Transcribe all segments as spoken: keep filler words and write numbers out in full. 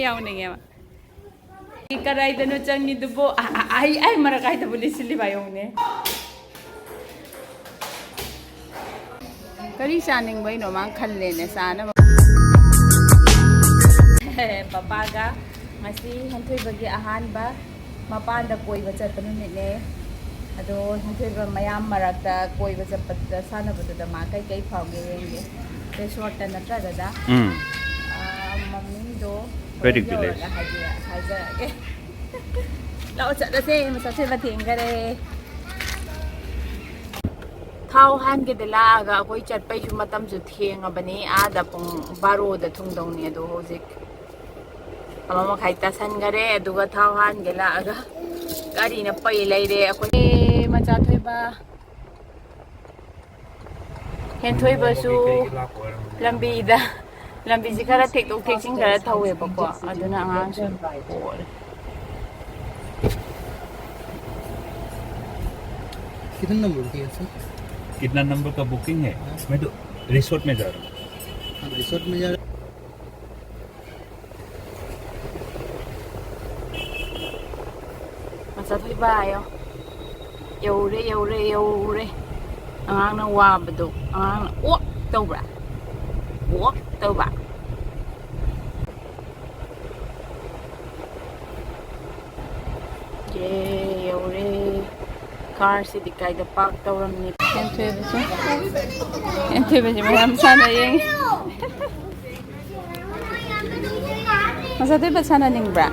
ꯌꯥꯎꯅꯤꯡꯉꯦꯕ꯫ ꯀꯗꯥꯏꯗꯅꯣ ꯆꯪꯉꯤꯗꯨꯕꯣ? ꯑ, ꯑ, ꯑꯩ, ꯑꯩ ꯃꯔꯛ ꯀꯥꯏꯗꯕꯨ ꯂꯤꯠꯁꯤꯜꯂꯤꯕ ꯌꯦꯡꯉꯨꯅꯦ꯫ ꯀꯔꯤ ꯆꯥꯅꯤꯡꯕꯩꯅꯣ ꯃꯥ ꯈꯜꯂꯦꯅꯦ ꯆꯥꯅꯕ꯫ ꯄꯄꯥꯒ ꯉꯁꯤ ꯍꯦꯟꯊꯣꯏꯕꯒꯤ ꯑꯍꯥꯟꯕ ꯃꯄꯥꯟꯗ ꯀꯣꯏꯕ ꯆꯠꯄ ꯅꯨꯃꯤꯠꯅꯦ꯫ ꯑꯗꯣ ꯍꯦꯟꯊꯣꯏꯕ ꯃꯌꯥꯝ ꯃꯔꯛꯇ ꯀꯣꯏꯕ ꯆꯠꯄꯗ ꯁꯥꯟꯅꯕꯗꯨꯗ ꯃꯥ ꯀꯩꯀꯩ ꯐꯥꯎꯒꯦ ꯌꯦꯡꯒꯦ꯫ ꯔꯤꯁꯣꯔꯠꯇ ꯅꯠꯇ꯭ꯔꯒꯗ꯫ ꯎꯝ꯫ ꯑꯥ, ꯃꯃꯤꯡꯗꯣ ꯍꯣꯔꯦꯟ ꯌꯧꯔꯒ ꯍꯥꯏꯕꯤꯔ-, ꯍꯥꯏꯖꯔꯛꯑꯒꯦ꯫ ꯂꯥꯛꯑꯣ ꯆꯠꯂꯁꯦ, ꯃꯁꯛꯁꯦ ꯃꯊꯦꯡꯈꯔꯦ꯫ ꯊꯥꯎ ꯍꯥꯟꯒꯦꯗ ꯂꯥꯛꯑꯒ ꯑꯩꯈꯣꯏ ꯆꯠꯄꯩꯁꯨ ꯃꯇꯝꯁꯨ ꯊꯦꯡꯉꯕꯅꯤ꯫ ꯑꯥꯗ ꯄꯨꯡ ꯕꯥꯔꯣꯗ ꯊꯨꯡꯗꯧꯅꯤ꯫ ꯑꯗꯣ ꯍꯧꯖꯤꯛ ꯑꯃ ꯃꯈꯥꯏ ꯇꯥꯁꯟꯈꯔꯦ꯫ ꯑꯗꯨꯒ ꯊꯥꯎ ꯍꯥꯟꯒꯦ ꯂꯥꯛꯑꯒ ꯒꯥꯔꯤꯅ ꯄꯩ ꯂꯩꯔꯦ꯫ ꯑꯩꯈꯣꯏ ꯃꯆꯥ ꯊꯣꯏꯕ ꯍꯦꯟꯊꯣꯏꯕꯁꯨ ꯂꯝꯕꯤꯗ, ꯂꯝꯕꯤꯁꯤ ꯈꯔ ꯊꯦꯛꯇꯣꯛ ꯊꯦꯛꯆꯤꯟ ꯈꯔ ꯊꯧꯋꯦꯕꯀꯣ, ꯑꯗꯨꯅ ꯑꯉꯥꯡꯁꯨ ꯄꯣꯔꯦ꯫ कितने नंबर की है सर? कितना नंबर का बुकिंग है? मैं तो रिसोर्ट में जा रहा हूँ। हाँ, रिसोर्ट में जा रहा हूँ। ꯃꯆꯥ ꯊꯣꯏꯕ ꯍꯥꯏꯌꯣ꯫ ꯌꯧꯔꯦ, ꯌꯧꯔꯦ, ꯌꯧꯔꯦ꯫ ꯑꯉꯥꯡꯅ ꯋꯥꯕꯗꯣ, ꯑꯉꯥꯡꯅ ꯑꯣꯛ ꯇꯧꯕ꯭ꯔꯥ? ꯑꯣꯛ ꯇꯧꯕ꯫ ꯌꯦ, ꯌꯧꯔꯦ꯫ ꯀꯥꯔꯁꯤꯗꯤ ꯀꯥꯏꯗ ꯄꯥꯔꯛ ꯇꯧꯔꯝꯅꯤ? ꯍꯦꯟꯊꯣꯏꯕꯁꯦ, ꯍꯦꯟꯊꯣꯏꯕꯁꯦ ꯃꯌꯥꯝ ꯁꯥꯟꯅ ꯌꯦꯡꯉꯤ꯫ ꯃꯆꯥ ꯊꯣꯏꯕ ꯁꯥꯟꯅꯅꯤꯡꯕ꯭ꯔꯥ?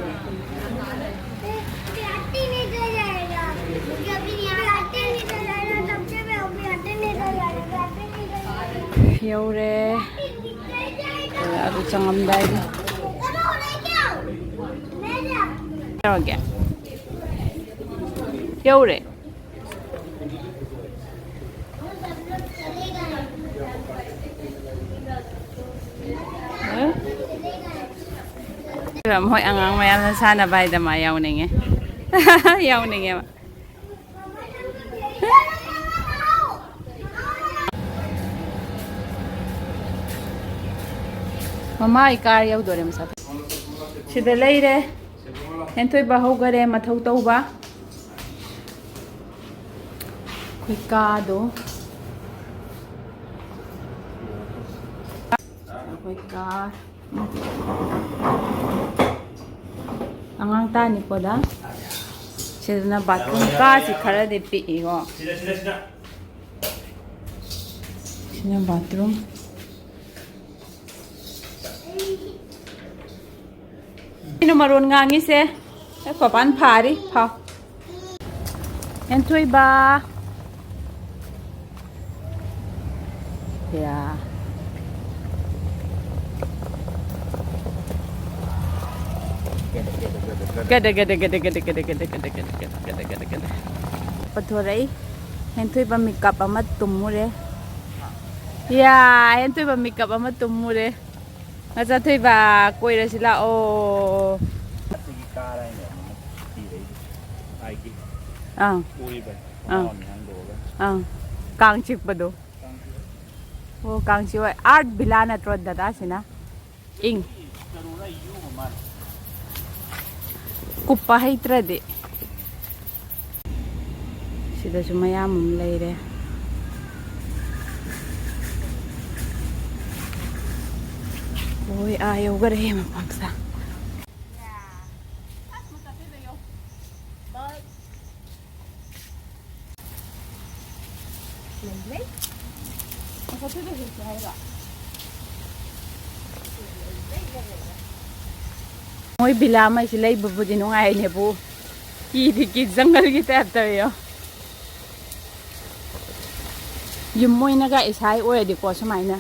ꯌꯧꯔꯦ꯫ ꯑꯗꯨ ꯆꯪꯉꯝꯗꯥꯏꯒꯤ꯫ ꯌꯧꯔꯒꯦ꯫ ꯌꯧꯔꯦ꯫ ꯃꯣꯏ ꯑꯉꯥꯡ ꯃꯌꯥꯝꯅ ꯁꯥꯟꯅꯕ ꯍꯥꯏꯗ ꯃꯥ ꯌꯥꯎꯅꯤꯡꯉꯦ꯫ ꯌꯥꯎꯅꯤꯡꯉꯦꯕ꯫ ꯃꯃꯥ ꯑꯩ ꯀꯥꯔ ꯌꯧꯗꯣꯔꯦ ꯃꯁꯥ꯫ ꯁꯤꯗ ꯂꯩꯔꯦ꯫ ꯍꯦꯟꯊꯣꯏꯕ ꯍꯧꯈꯔꯦ ꯃꯊꯧ ꯇꯧꯕ꯫ ꯑꯩꯈꯣꯏ ꯀꯥꯗꯣ꯫ ꯑꯩꯈꯣꯏ ꯀꯥ꯫ ꯑꯉꯥꯡ ꯇꯥꯅꯤꯀꯣꯗ꯫ ꯁꯤꯗꯅ ꯕꯥꯊꯔꯨꯝ꯫ ꯀꯥꯁꯤ ꯈꯔꯗꯤ ꯄꯤꯛꯏꯀꯣ꯫ ꯁꯤꯅ ꯕꯥꯊꯔꯨꯝ꯫ ꯀꯩꯅꯣ ꯃꯔꯣꯟ ꯉꯥꯡꯉꯤꯁꯦ? ꯑꯦ, ꯄꯥꯄꯥꯟ ꯐꯥꯔꯤ꯫ ꯐꯥꯎ꯫ ꯍꯦꯟꯊꯣꯏꯕ꯫ ꯌꯥ꯫ ꯒꯗ, ꯒꯗ, ꯒꯗ꯫ ꯄꯨꯊꯣꯔꯛꯏ꯫ ꯍꯦꯟꯊꯣꯏꯕ ꯃꯤꯀꯞ ꯑꯃ ꯇꯨꯝꯃꯨꯔꯦ꯫ ꯌꯥ, ꯍꯦꯟꯊꯣꯏꯕ ꯃꯤꯀꯞ ꯑꯃ ꯇꯨꯝꯃꯨꯔꯦ꯫ ꯃꯆꯥꯊꯣꯏꯕ, ꯀꯣꯏꯔꯁꯤ ꯂꯥꯛꯑꯣ꯫ ꯑꯁꯤꯒꯤ ꯀꯥꯔ ꯍꯥꯏꯅ ꯑꯃ ꯄꯤꯔꯛꯏ꯫ ꯑꯥꯏꯒꯤ ꯑꯥ꯫ ꯎꯔꯤꯕ ꯑꯥ꯫ ꯃꯃꯥ ꯃꯤꯍꯥꯡꯗꯣꯛꯑꯒ꯫ ꯑꯥ꯫ ꯀꯥꯡ ꯆꯤꯛꯄꯗꯣ꯫ ꯀꯥꯡ ꯆꯤꯛꯑꯦ꯫ ꯑꯣ, ꯀꯥꯡ ꯆꯤꯛꯑꯣꯏ꯫ ꯑꯥꯔꯠ ꯚꯤꯂꯥ ꯅꯠꯇ꯭ꯔꯣ ꯗꯗꯥꯁꯤꯅ? ꯏꯪ꯫ ꯀꯨꯞꯄ ꯍꯩꯇ꯭ꯔꯗꯤ꯫ ꯁꯤꯗꯁꯨ ꯃꯌꯥꯝ ꯑꯃ ꯂꯩꯔꯦ꯫ ꯍꯣꯏ, ꯑꯥ ꯌꯧꯈꯔꯦ ꯃꯐꯝꯁꯦ꯫ ꯂꯩ, ꯂꯩ꯫ ꯃꯣꯏ ꯚꯤꯂꯥ ꯃꯩꯁꯤ ꯂꯩꯕꯕꯨꯗꯤ ꯅꯨꯡꯉꯥꯏꯅꯦꯕꯨ, ꯀꯤꯗꯤ ꯀꯤ, ꯖꯪꯒꯜꯒꯤ ꯇꯥꯏꯞ ꯇꯧꯋꯦ꯫ ꯌꯨꯝ ꯑꯣꯏꯅꯒ ꯏꯁꯥꯒꯤ ꯑꯣꯏꯔꯗꯤꯀꯣ, ꯁꯨꯃꯥꯏꯅ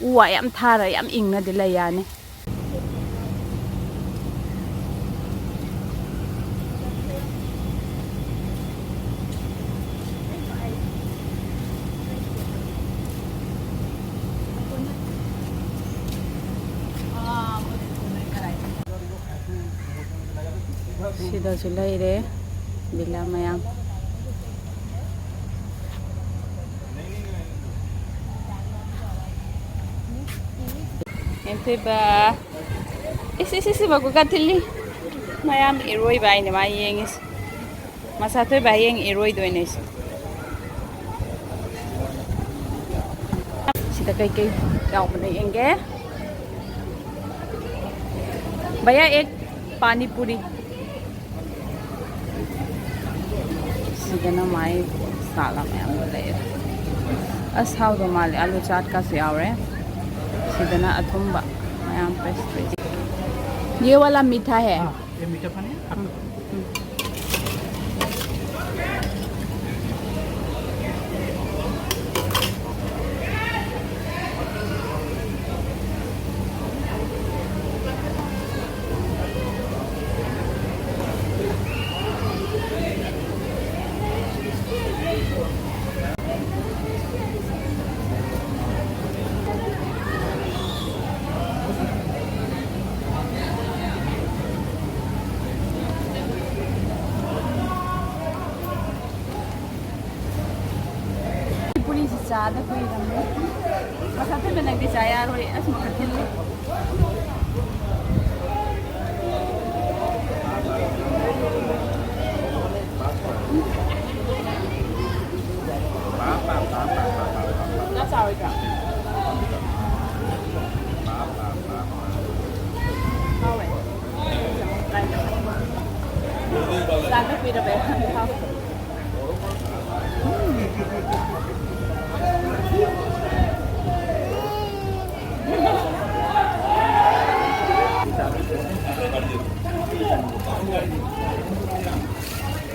ꯎ ꯋꯥ ꯌꯥꯝ ꯊꯥꯔ ꯌꯥꯝ ꯏꯪꯅꯗꯤ ꯂꯩ ꯌꯥꯅꯤ꯫ ꯁꯤꯗꯁꯨ ꯂꯩꯔꯦ ꯚꯤꯂꯥ ꯃꯌꯥꯝ꯫ ꯍꯦꯟꯊꯣꯏꯕ꯫ ꯏꯁ, ꯏꯁ, ꯏꯁ, ꯏꯕ ꯀꯨꯀꯥ ꯊꯤꯜꯂꯤ꯫ ꯃꯌꯥꯝ ꯏꯔꯣꯏꯕ ꯍꯥꯏꯅꯦ ꯃꯥ ꯌꯦꯡꯉꯤꯁꯦ꯫ ꯃꯁꯥ ꯊꯣꯏꯕ ꯍꯌꯦꯡ ꯏꯔꯣꯏꯗꯣꯏꯅꯦ ꯑꯩꯁꯦ꯫ ꯁꯤꯗ ꯀꯩꯀꯩ ꯌꯥꯎꯕꯅꯣ ꯌꯦꯡꯒꯦ꯫ ꯚꯩꯌꯥ, ꯑꯦꯛ ꯄꯥꯅꯤ ꯄꯨꯔꯤ꯫ ꯁꯤꯗꯅ ꯃꯥꯏ ꯁꯥꯂ ꯃꯌꯥꯝ ꯂꯩꯔꯦ꯫ ꯑꯁ, ꯍꯥꯎꯗꯧ ꯃꯥꯜꯂꯦ꯫ ꯑꯂꯨ ꯆꯥꯠꯀꯁꯨ ꯌꯥꯎꯔꯦ꯫ ꯁꯤꯗꯅ ꯑꯊꯨꯝꯕ ꯃꯌꯥꯝ, ꯄꯦꯁꯇ꯭ꯔꯤ꯫ ये वाला मीठा है। हाँ, ये मीठा पानी है। हम्म। ꯄꯨꯔꯤꯁꯤ ꯆꯥꯗ ꯀꯨꯏꯔꯝꯃꯦ꯫ ꯃꯁꯥ ꯊꯤꯟꯕ ꯅꯪꯗꯤ ꯆꯥ ꯌꯥꯔꯣꯏ꯫ ꯑꯁ, ꯃꯈꯜ ꯊꯤꯜꯂꯤ꯫ ꯉꯥ ꯆꯥꯔꯣꯏꯗ꯭ꯔꯥ? ꯍꯥꯎꯋꯦ꯫ ꯆꯥꯗ ꯀꯨꯏꯔꯕꯩ ꯈꯪꯗꯦ ꯍꯥꯎꯋꯦ꯫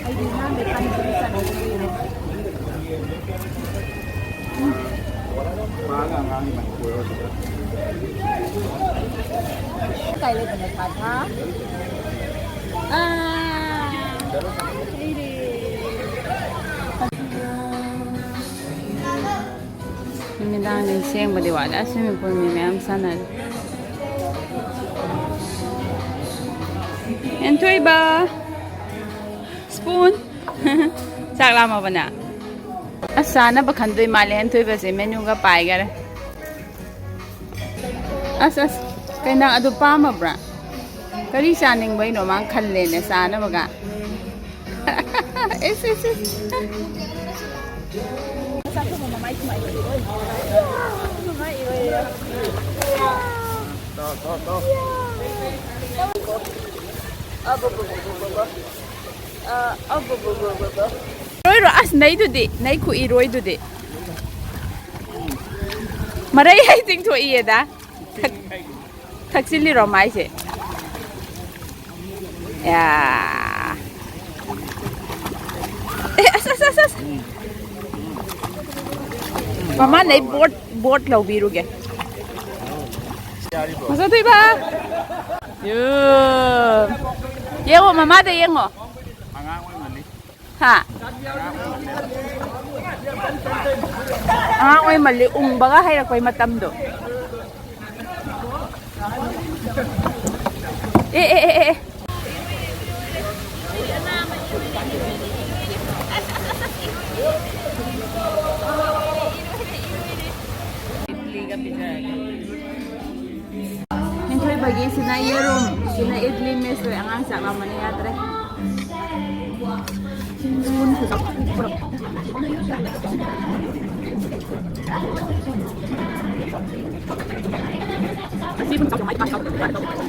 ꯑꯩꯗꯤ ꯅꯍꯥꯟꯗꯩ ꯄꯥꯅꯤꯄꯨꯔꯤ ꯆꯥꯅꯤꯡꯕꯅꯦ꯫ ꯀꯥꯏ ꯂꯩꯕꯅꯣ ꯊꯥ ꯊꯥ? ꯑꯥ, ꯂꯩꯔꯦ꯫ ꯅꯨꯃꯤꯗꯥꯡꯗꯤ ꯁꯦꯡꯕꯗꯤ ꯋꯥꯠꯂꯦ꯫ ꯑꯁ, swimming pool ꯃꯤ ꯃꯌꯥꯝ ꯁꯥꯟꯅꯔꯤ꯫ ꯍꯦꯟꯊꯣꯏꯕ꯫ ꯁ꯭ꯄꯨꯟ꯫ ꯆꯥꯛ ꯂꯥꯝꯃꯕꯅꯦ? ꯑꯁ, ꯆꯥꯅꯕ ꯈꯟꯗꯣꯏ ꯃꯥꯜꯂꯦ ꯍꯦꯟꯊꯣꯏꯕꯁꯦ, ꯃꯦꯅꯨꯒ ꯄꯥꯏꯒꯔꯦ꯫ ꯑꯁ, ꯑꯁ, ꯀꯩ ꯅꯪ ꯑꯗꯨ ꯄꯥꯝꯃꯕ꯭ꯔꯥ? ꯀꯔꯤ ꯆꯥꯅꯤꯡꯕꯩꯅꯣ ꯃꯥ ꯈꯜꯂꯦꯅꯦ ꯆꯥꯅꯕꯒ꯫ ꯑꯦꯁ, ꯑꯦꯁ, ꯑꯦꯁ꯫ ꯏꯔꯣꯏꯔꯣ? ꯑꯁ, ꯅꯩꯗꯨꯗꯤ, ꯅꯩ ꯈꯨꯏꯔꯣꯏꯗꯨꯗꯤ꯫ ꯃꯔꯩ ꯍꯩ ꯆꯤꯡꯊꯣꯛꯏꯌꯦꯗ꯫ ꯊꯛ-, ꯊꯛꯆꯤꯜꯂꯤꯔꯣ ꯃꯥꯏꯁꯦ? ꯌꯥ꯫ ꯑꯦ, ꯑꯁ, ꯑꯁ, ꯑꯁ, ꯑꯁ꯫ ꯃꯃꯥ, ꯅꯩ ꯕꯣꯠ, ꯕꯣꯠ ꯂꯧꯕꯤꯔꯨꯒꯦ꯫ ꯃꯆꯥꯊꯣꯏꯕ꯫ ꯌꯨ꯫ ꯌꯦꯡꯉꯣ, ꯃꯃꯥꯗ ꯌꯦꯡꯉꯣ꯫ ꯍꯥ? ꯑꯉꯥꯡ ꯑꯣꯏꯃꯜꯂꯤ, ꯎꯪꯕꯒ ꯍꯩꯔꯛꯄꯩ ꯃꯇꯝꯗꯣ꯫ ꯑꯦ, ꯑꯦ, ꯑꯦ, ꯑꯦ, ꯑꯦ꯫ ꯏꯗꯂꯤꯒ ꯄꯤꯖꯔꯒꯦ꯫ ꯅꯤꯡꯊꯣꯏꯕꯒꯤ ꯁꯤꯅ ꯌꯦꯔꯨꯝ, ꯁꯤꯅ ꯏꯗꯂꯤ ꯃꯦꯁ ꯇꯧꯋꯦ꯫ ꯑꯉꯥꯡ ꯆꯥꯛ ꯂꯥꯝꯕꯅ ꯌꯥꯗ꯭ꯔꯦ꯫ ꯁ꯭ꯄꯨꯟꯁꯨ ꯆꯥꯎ-, ꯆꯥꯎ-, ꯆꯥꯎ-, ꯆꯥꯎ-, ꯆꯥꯎ-,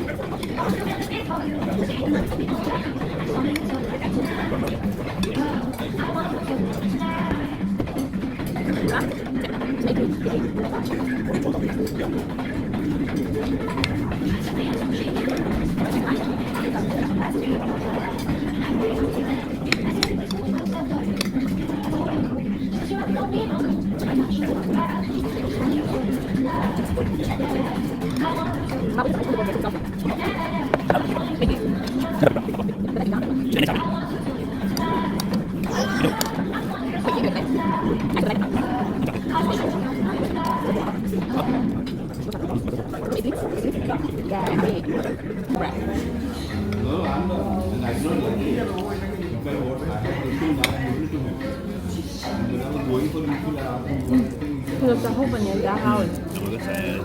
ꯄꯨꯂꯞ ꯆꯥꯍꯧꯕꯅꯦ, ꯌꯥꯝ ꯍꯥꯎꯋꯦ꯫ ꯑꯃꯒ ꯆꯥꯏ꯫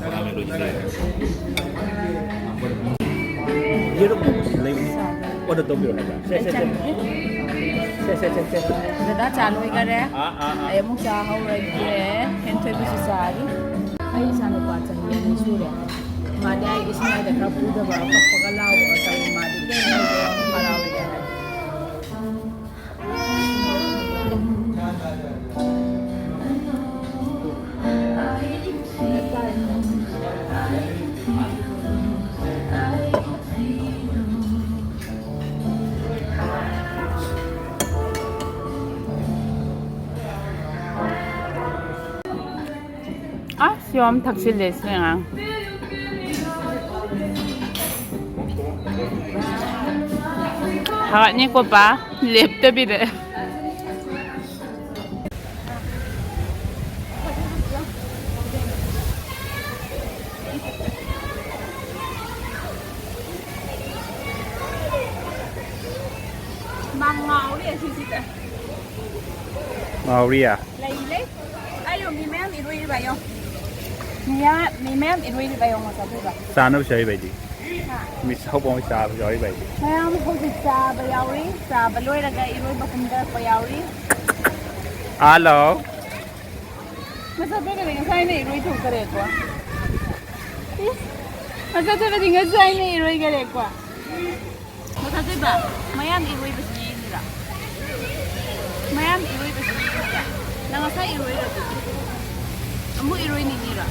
ꯕꯣꯔꯥ ꯃꯦꯠꯂꯣꯏꯗꯤ ꯆꯥꯏ꯫ ꯌꯦꯔꯨꯝ ꯂꯩꯕꯅꯤ꯫ ꯑꯣꯔꯗꯔ ꯇꯧꯕꯤꯔꯣ ꯍꯥꯏꯕ꯫ ꯁꯦ, ꯁꯦ, ꯁꯦ꯫ ꯁꯦ, ꯁꯦ, ꯁꯦ, ꯁꯦ꯫ ꯗꯗꯥ ꯆꯥ ꯂꯣꯏꯈꯔꯦ꯫ ꯑꯥ, ꯑꯥ, ꯑꯥ꯫ ꯑꯩ ꯑꯃꯨꯛ ꯆꯥ ꯍꯧꯔꯒꯦ꯫ ꯍꯦꯟꯊꯣꯏꯕꯁꯨ ꯆꯥꯔꯤ꯫ ꯑꯩ ꯏꯆꯥꯅꯨꯄꯥ ꯆꯍꯤ ꯑꯅꯤ ꯁꯨꯔꯦ꯫ ꯃꯥꯗꯤ ꯑꯩ ꯏꯁꯤꯡ ꯃꯥꯏꯗ ꯈꯔ ꯄꯨꯗꯕ, ꯀꯞꯄꯒ ꯂꯥꯎꯕꯒ ꯇꯧꯋꯦ꯫ ꯃꯥꯗꯤ ꯀꯩꯝ ꯇꯧꯗꯦ, ꯌꯥꯝ ꯍꯔꯥꯎꯋꯦ꯫ ꯑꯁ, ꯌꯥꯝ ꯊꯛꯆꯤꯜꯂꯦ ꯁꯤ ꯑꯉꯥꯡ꯫ ꯊꯥꯒꯠꯅꯤꯀꯣ ꯄꯥ, ꯂꯦꯞꯇꯕꯤꯗ꯫ ꯃꯥ ꯉꯥꯎꯔꯤ ꯑꯁꯤꯁꯤꯗ꯫ ꯉꯥꯎꯔꯤꯌꯥ? ꯂꯩ, ꯂꯩ꯫ ꯑꯌꯣ, ꯃꯤ ꯃꯌꯥꯝ ꯏꯔꯣꯏꯔꯤꯕ ꯌꯣ꯫ ꯃꯤ ꯌꯥ-, ꯃꯤ ꯃꯌꯥꯝ ꯏꯔꯣꯏꯔꯤꯕ ꯌꯣ, ꯃꯁꯛ ꯐꯖꯕ꯫ ꯆꯥꯅꯕꯁꯨ ꯌꯥꯎꯔꯤꯕ ꯑꯩꯗꯤ꯫ ꯍꯥ꯫ ꯃꯤ ꯍꯧꯕ ꯑꯃ ꯆꯥꯕꯁꯨ ꯌꯥꯎꯔꯤꯕ ꯑꯩꯗꯤ꯫ ꯃꯌꯥꯝ ꯍꯧꯖꯤꯛ ꯆꯥꯕ ꯌꯥꯎꯔꯤ꯫ ꯆꯥꯕ ꯂꯣꯏꯔꯒ ꯏꯔꯣꯏꯕ ꯀꯨꯝꯊꯔꯛꯄ ꯌꯥꯎꯔꯤ꯫ ꯍꯜꯂꯣ꯫ ꯃꯁꯛ ꯐꯖꯕꯗꯤ ꯉꯁꯥꯏꯅ ꯏꯔꯣꯏ ꯊꯣꯛꯈꯔꯦꯀꯣ꯫ ꯏꯁ, ꯃꯁꯛ ꯐꯖꯕꯗꯤ ꯉꯁꯥꯏꯅ ꯏꯔꯣꯏꯈꯔꯦꯀꯣ꯫ ꯃꯁꯛ ꯐꯖꯕ, ꯃꯌꯥꯝ ꯏꯔꯣꯏꯕꯁꯤ ꯌꯦꯡꯉꯤꯔꯥ? ꯃꯌꯥꯝ ꯏꯔꯣꯏꯕꯁꯤ ꯌꯦꯡꯉꯤꯔꯥ? ꯅꯪ ꯉꯁꯥꯏ ꯏꯔꯣꯏꯔꯗꯨꯗꯤ꯫ ꯑꯃꯨꯛ ꯏꯔꯣꯏꯅꯤꯡꯉꯤꯔꯥ?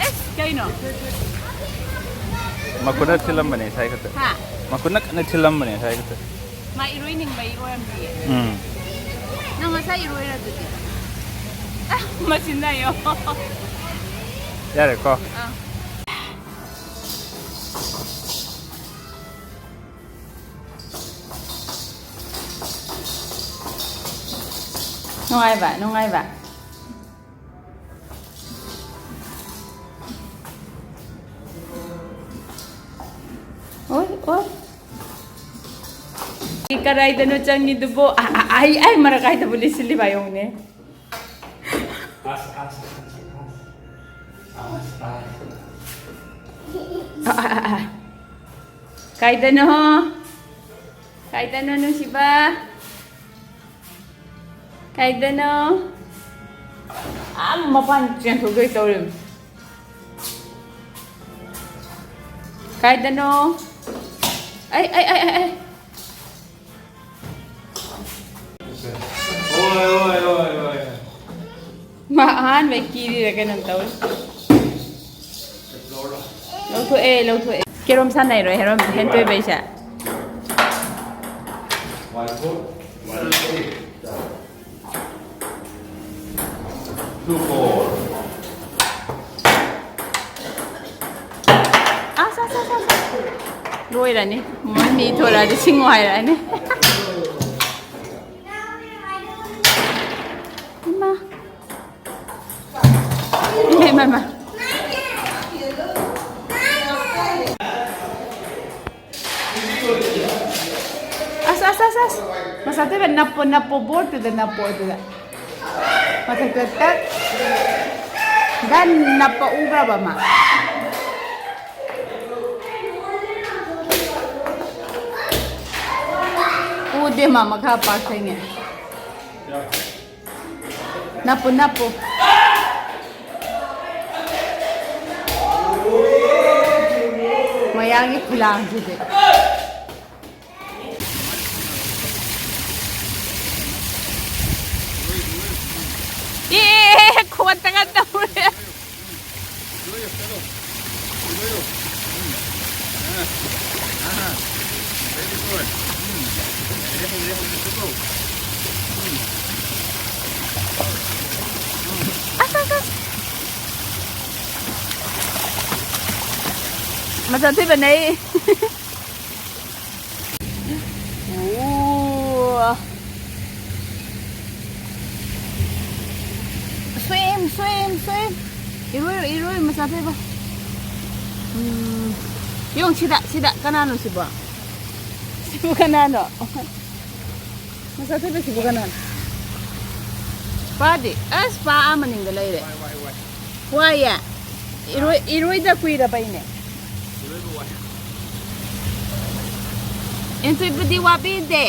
ꯑꯦꯁ, ꯀꯩꯅꯣ? ꯃꯈꯨꯠꯅ ꯊꯤꯜꯂꯝꯕꯅꯦ ꯉꯁꯥꯏ ꯈꯛꯇ꯫ ꯍꯥ? ꯃꯈꯨꯠꯅ ꯀꯟꯅ ꯊꯤꯜꯂꯝꯕꯅꯦ ꯉꯁꯥꯏ ꯈꯛꯇ꯫ ꯃꯥ ꯏꯔꯣꯏꯅꯤꯡꯕꯩ ꯑꯣꯏꯔꯝꯅꯤꯌꯦ꯫ ꯎꯝ꯫ ꯅꯪ ꯉꯁꯥꯏ ꯏꯔꯣꯏꯔꯗꯨꯗꯤ꯫ ꯑ, ꯃꯆꯤꯟ ꯅꯥꯏꯌꯣ꯫ ꯌꯥꯔꯦꯀꯣ꯫ ꯑꯥ꯫ ꯅꯨꯡꯉꯥꯏꯕ, ꯅꯨꯡꯉꯥꯏꯕ꯫ ꯑꯣꯏ, ꯑꯣꯏ꯫ ꯀꯗꯥꯏꯗꯅꯣ ꯆꯪꯉꯤꯗꯨꯕꯣ? ꯑ, ꯑ, ꯑꯩ, ꯑꯩ ꯃꯔꯛ ꯀꯥꯏꯗꯕꯨ ꯂꯤꯠꯁꯤꯜꯂꯤꯕ ꯌꯦꯡꯉꯨꯅꯦ꯫ ꯑꯁ, ꯑꯁ, ꯑꯁ, ꯑꯁ꯫ ꯑꯁ, ꯑꯁ꯫ ꯑ, ꯑ, ꯑ, ꯑ꯫ ꯀꯥꯏꯗꯅꯣ? ꯀꯥꯏꯗꯅꯣ, ꯅꯨꯡꯁꯤꯕ? ꯀꯥꯏꯗꯅꯣ? ꯑꯥ, ꯃꯄꯥꯟ ꯆꯦꯟꯊꯣꯛꯇꯣꯏ ꯇꯧꯔꯤꯕꯅꯤ꯫ ꯀꯥꯏꯗꯅꯣ? ꯑꯩ, ꯑꯩ, ꯑꯩ, ꯑꯩ, ꯑꯩ꯫ ꯍꯣꯏ, ꯍꯣꯏ, ꯍꯣꯏ, ꯍꯣꯏ꯫ ꯃꯥ ꯑꯍꯥꯟꯕꯩ ꯀꯤꯔꯤꯔ ꯀꯩꯅꯣꯝ ꯇꯧꯔꯤ꯫ ꯂꯧꯊꯣꯛꯑꯦ, ꯂꯧꯊꯣꯛꯑꯦ꯫ ꯀꯦꯔꯣꯝ ꯁꯥꯟꯅꯩꯔꯣ, ꯍꯦꯔꯣꯝ, ꯍꯦꯟꯇꯣꯏꯕꯩꯁꯦ? ꯑꯁ, ꯑꯁ, ꯑꯁ, ꯑꯁ꯫ ꯂꯣꯏꯔꯅꯤ꯫ ꯃꯣꯏ ꯃꯤ ꯊꯣꯔꯛꯑꯗꯤ ꯁꯤꯡꯉꯣ ꯍꯥꯏꯔꯛꯑꯅꯤ꯫ ꯏꯃꯥ꯫ ꯏꯃꯥ, ꯏꯃꯥ, ꯏꯃꯥ꯫ ꯑꯁ, ꯑꯁ, ꯑꯁ, ꯑꯁ꯫ ꯃꯁꯥ ꯇꯦꯕꯜ ꯅꯞꯄꯣ, ꯅꯞꯄꯣ, ꯕꯣꯔꯗꯇꯨꯗ ꯅꯞꯄꯣ, ꯑꯗꯨꯗ꯫ ꯃꯊꯛꯇ ꯇꯛ꯫ ꯒꯟ ꯅꯞꯄ ꯎꯈ꯭ꯔꯕ ꯃꯥ? ꯎꯗꯦ ꯃꯥ ꯃꯈꯥ ꯄꯥꯛ ꯊꯦꯡꯉꯦ꯫ ꯅꯞꯄꯨ, ꯅꯞꯄꯨ꯫ ꯃꯌꯥꯡꯒꯤ ꯈꯨꯂꯥꯡꯁꯤꯗꯤ꯫ ꯑꯦ, ꯈꯣꯠꯇꯒ ꯇꯧꯔꯦ꯫ ꯑꯁ, ꯑꯁ, ꯑꯁ꯫ ꯃꯆꯥ ꯊꯤꯕꯅꯦ꯫ ꯑꯣ꯫ Swim, swim, swim. ꯏꯔꯣꯏ, ꯏꯔꯣꯏ, ꯃꯆꯥ ꯊꯤꯕ꯫ ꯎꯝ꯫ ꯌꯦꯡꯉꯨ ꯁꯤꯗ, ꯁꯤꯗ꯫ ꯀꯅꯥꯅꯣ ꯁꯤꯕꯣ? ꯁꯤꯕꯨ ꯀꯅꯥꯅꯣ? ꯃꯆꯥ ꯊꯤꯕ ꯁꯤꯕꯨ ꯀꯅꯥꯅꯣ? ꯄꯥꯗꯤ? ꯑꯁ, ꯄꯥ ꯑꯥ ꯃꯅꯤꯡꯗ ꯂꯩꯔꯦ꯫ ꯋꯥꯏꯌꯦ꯫ ꯏꯔꯣꯏ-, ꯏꯔꯣꯏꯗ ꯀꯨꯏꯔꯕꯩꯅꯦ꯫ ꯌꯦꯟꯊꯣꯏꯕꯗꯤ ꯋꯥꯕꯤꯗꯦ꯫